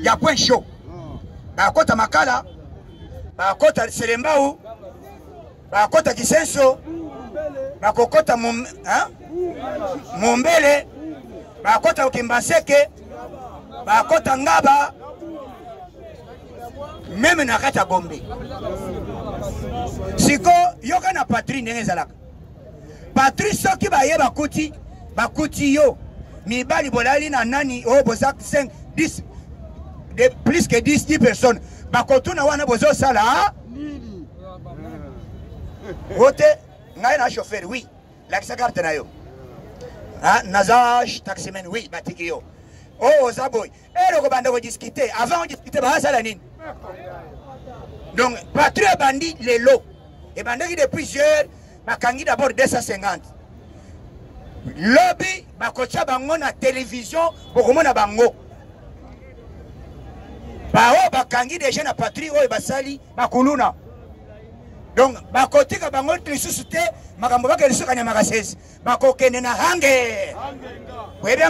ya point chaud, bakota Makala, bakota Selembao, bakota Kisenso, bakokota Mombele, bakota Kimbanseke, bakota Ngaba, meme na kati ya Gombe. Siko yoka na patrie ndenge ezalaka. Patrie soki baye bakuti, bakuti yo mibali bolali na nani oyo, oh, boza 5 10 de plus que 10 10 personnes, bakotuna wana bozosala nini? Ote ngai na chauffeur, oui, lakisa carte na yo. Ah, naza taximan, oui, batiki yo. Oyo oh, oza boye, eloko banda kodiscute avant odiscute, baasala nini? Donc patrie ebandi lelo, ebandaki depuis hier. Bakangi d'abord 250, lobi bakotya bango na télévision, bokomona bango baoyo bakangi deja na patrie oyo basali bakuluna. Donc bakotika bango lisusu te, makambo bakende lisusu Kanyama Kasese, bakokende na hange, oyebi.